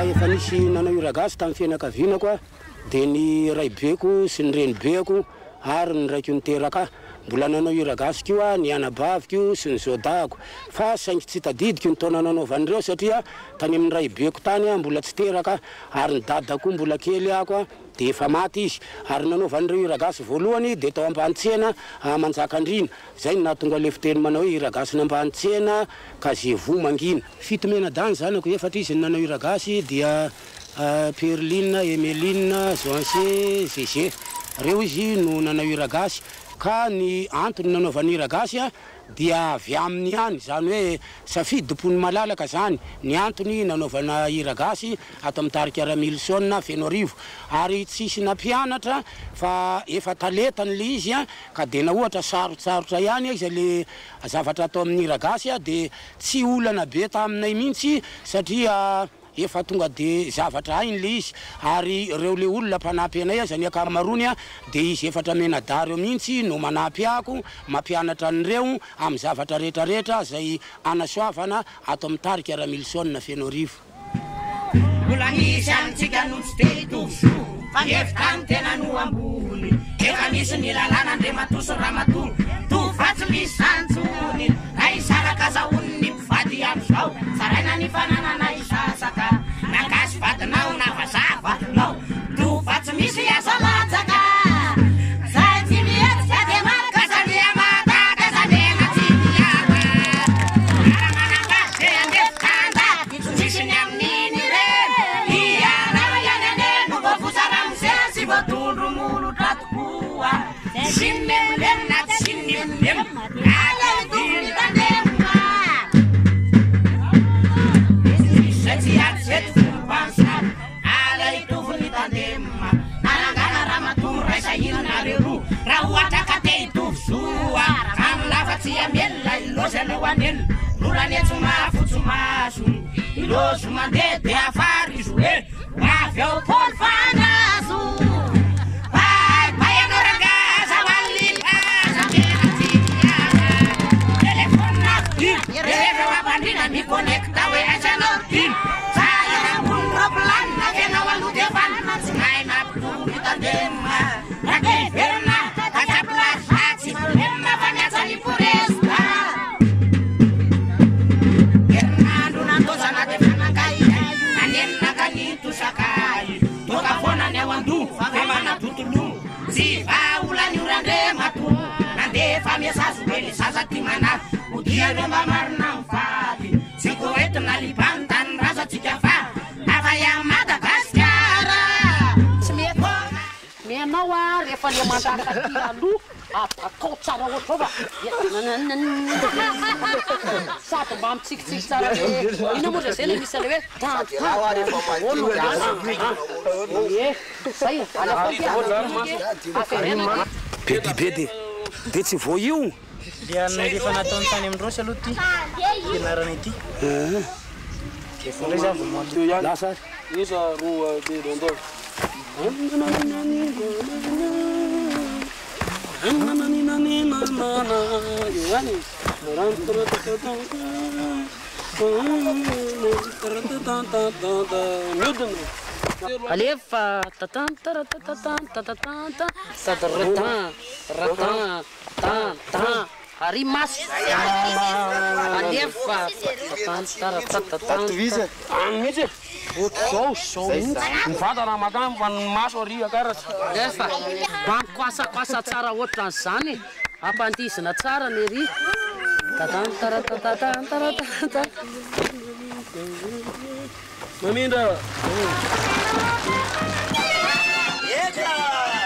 Efa nisy nanao hira gasy tamin'ny fianakavianako aho, dia ny raibeko sy ny renibeko ary ny raiko niteraka ahy. Mbola nanao hira gasy koa ny anabaviko sy ny zaodahako. Fa saingy tsy tadidiko ny taona nanaovan'ireo satria tany amin'ny raibeko tany aho mbola tsy teraka ary ny dadako koa mbola kely aho dia efa maty izy. Ary ny nanaovan'ireo hira gasy voalohany dia tao Ambanitsena Manjakandriana. Izay no nahatonga ilay fiteny manao hoe hira gasin'Ambanitsena ka ze voa mangina. Fito mianadahy ny zanako, efatra izy no nanao hira gasy dia Perline, Emeline, Joancé, Zeze. Reo izy no nanao hira gasy. Ka ny antony nanaovany hira gasy dia avy aminy ihany, izany hoe safidim-pony malalaka izany ny antony nanaovana hira gasy ato amin'ny tarika Ramilison Fenoarivo. Ary tsisy nampianatra fa efa talentany le izy ka dia na ohatra sarotsarotra ihany aiza le zavatra atao amin'ny hira gasy dia tsy olana be taminay mihitsy satria Efa tonga de zavatra hainy le izy ary reo le olona mpanampy anay aza ny ankamaroany de izy efatra mianadahy reo mihitsy no manampy ako mampianatra an'ireo amin'ny zavatra rehetra rehetra zay anasoavana ato amin'ny tarika Ramilison Fenoarivo. Mbola misy amintsika no tsy te hitovy zo fa mihevitra ny tena no ambony. Efa misy ny lalàna Andriamatoa sy Ramatoa toa tsy misy izany intsony. Na hisaraka aza hono ny mpivady amin'izao, zaraina ny fananana hisasaka. Na gasy vadinao na vazaha vadinao toa tsy misy asa latsaka. Zay tsy mihetsika dia maka samia mataka samia tsy miala. Miara-manambady dia andefa andady tsy misy ny amin'iny ireny. Ianao ihany anie no voafosa ramose sy voatondro molotra tokoa. Tsy milemilemy na tsy milemilemy aleo hitovy ny tandremona. Izay tsy hatreto fomban-tsary aleo hitovy ny tandremona. Narangana ramatoa miraisa hina nareo roa raha ohatra ka te hitovy zo. Rano lava tsy hamelona ilaozy aleo hanenina. Rorany etsy mahafotsy maso ilaozy mandeha dia afara izy hoe. Ho avy ao Paoly fa andraso. Bay bay anao rangahy aza malina aza mena tsy miala. Telephone dimy rehefa mampandrina mi-connecte hoe aiza anao dimy. Za eo ambony roplanina f'enao aloha dia vanona tsy mahay mampitovy tandrema. Raha hiverina ka tsy plaza tsy problème fa miantsa ny foresta. Herinandro nandaozana dia efa nangahiahy nanenina ka nitosaka ahy. Toaka foana ny ao an-doha fa manatontolo. Tsy vahaolana io randriamatoa. Nandefa message hoe ny zaza ty manahy. Hodian'ireo mba marina mivady. Tsy koetina Liban tanindrazantsika fa hafa i Madagasikara. Tsy mety. Ny anao a rehefa le mandaka aty aloha abakao tsara ohatr'izao fa sady mba mitsikitsiky tsara le inona moa zay le misy an'le hoe tan tan ie zay alefao ty aferena Be dia be dia dia tsy vao io. Le anona efa nataony tany amin'ny Rossy aloha ity fianarana ity. Dia vao indray za vao manao. Lasa ary. Iza roa telo andao. Miodina. Alefa tatan taratatan tatatan tataratan ratan tan tan ary maso alefa tatan taratatan. Any mihitsy e. Ohatr'izao zao mihitsy. Ny vatana makany fa ny maso ary akaratra. Alefa mba mikoasakoasa tsara ohatran'izany e. Ampandihizina tsara ny ery. Tatan taratatan taratatan. Mamindra. Eka!